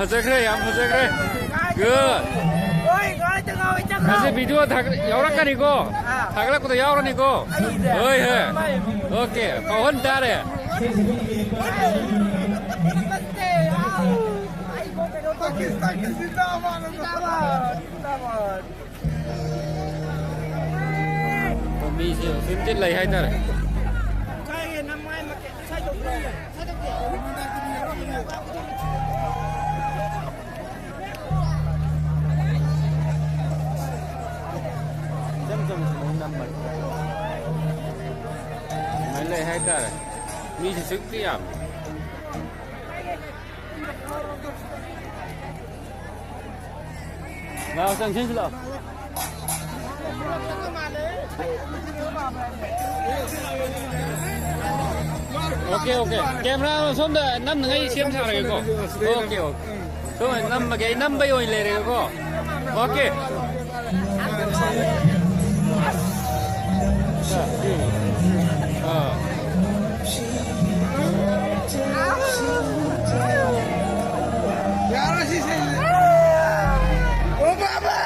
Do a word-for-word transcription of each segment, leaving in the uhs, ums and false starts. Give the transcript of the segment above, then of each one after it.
ꯐꯖꯈ꯭ꯔꯦ, ꯌꯥꯝ ꯐꯖꯈ꯭ꯔꯦ꯫ Good. ꯍꯣꯏ, ꯉꯥꯏꯗ ꯉꯥꯎꯋꯦ, ꯆꯠꯈ꯭ꯔꯣ꯫ ꯉꯁꯤ video ꯊꯥꯒꯠ-, ꯌꯥꯎꯔꯛꯀꯅꯤꯀꯣ? ꯑꯥ꯫ ꯊꯥꯒꯠꯂꯛꯄꯗ ꯌꯥꯎꯔꯅꯤꯀꯣ? ꯑꯩꯁꯦ? ꯍꯣꯏ, ꯍꯣꯏ꯫ ꯃꯥꯏ꯫ Okay, ꯐꯥꯎꯍꯟ ꯇꯥꯔꯦ꯫ ꯅꯠꯇꯦ, ꯑꯥꯎ꯫ ꯑꯩ ꯀꯩꯅꯣ ꯇꯧꯒꯦ꯫ ꯄꯥꯀꯤꯁꯇꯥꯟꯒꯤ ꯖꯤꯟꯗꯥꯕꯥꯗ꯫ ꯖꯤꯟꯗꯥꯕꯥꯗ꯫ ꯃꯤꯁꯦ ꯁꯨꯝ ꯆꯤꯜ ꯂꯩ ꯍꯥꯏꯇꯥꯔꯦ꯫ ꯏꯆꯝ ꯆꯝꯅ ꯁꯨꯃꯥꯏꯅ ꯅꯝꯕꯅꯤ꯫ ꯁꯨꯃꯥꯏꯅ ꯂꯩ ꯍꯥꯏꯇꯥꯔꯦ꯫ ꯃꯤꯁꯦ ꯁꯨꯛꯇꯤ ꯌꯥꯝꯃꯤ꯫ ꯂꯥꯛꯑꯣ, ꯆꯪꯁꯤꯟꯁꯤ ꯂꯥꯛꯑꯣ꯫ Okay, okay. Camera ꯁꯣꯝꯗ ꯅꯝꯅꯉꯥꯏ ꯁꯦꯝ ꯁꯥꯔꯒꯦꯀꯣ꯫ Okay, okay. ꯁꯣꯝꯗ ꯅꯝꯃꯒꯦ, ꯑꯩ ꯅꯝꯕꯩ ꯑꯣꯏꯅ ꯂꯩꯔꯒꯦꯀꯣ꯫ Okay. ꯑꯥ꯫ ꯌꯥꯔꯣꯏ ꯁꯤ ꯁꯦꯡꯗꯦ꯫ ꯑꯣ ꯕꯥꯕꯥ!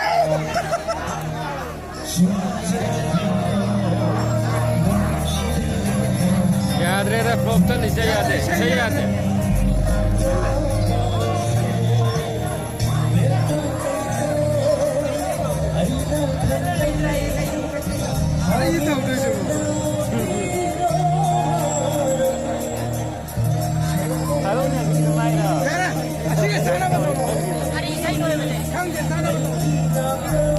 ꯌꯥꯗ꯭ꯔꯦꯗ, flop ꯆꯠꯂꯤꯁꯦ ꯌꯥꯗꯦ, ꯏꯁꯩ ꯌꯥꯗꯦ꯫ ꯑꯩ ꯇꯧꯗꯣꯏꯁꯤꯕꯨ꯫ ꯌꯥꯔꯦ, ꯑꯁꯤꯒ ꯆꯥꯟꯅꯕ ꯇꯧꯔꯣ꯫ ꯈꯪꯗꯦ, ꯆꯥꯟꯅꯕ ꯇꯧꯔꯣ꯫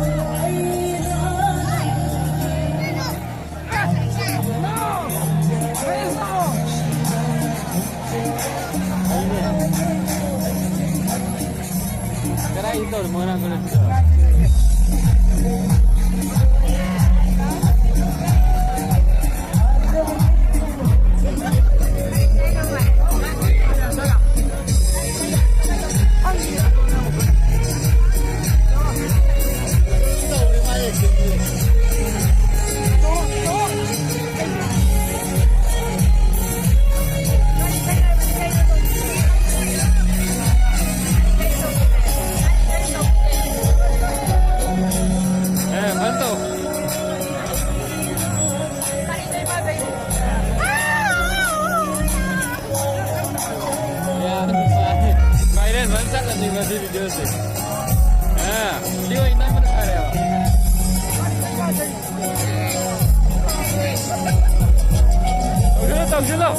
ꯚꯤꯗꯤꯑꯣꯁꯦ꯫ ꯑꯥ, ꯁꯤ ꯑꯣꯏꯅ ꯅꯝꯕꯅ ꯐꯔꯦꯕ꯫ ꯇꯧꯁꯤꯜꯂꯣ, ꯇꯧꯁꯤꯜꯂꯣ꯫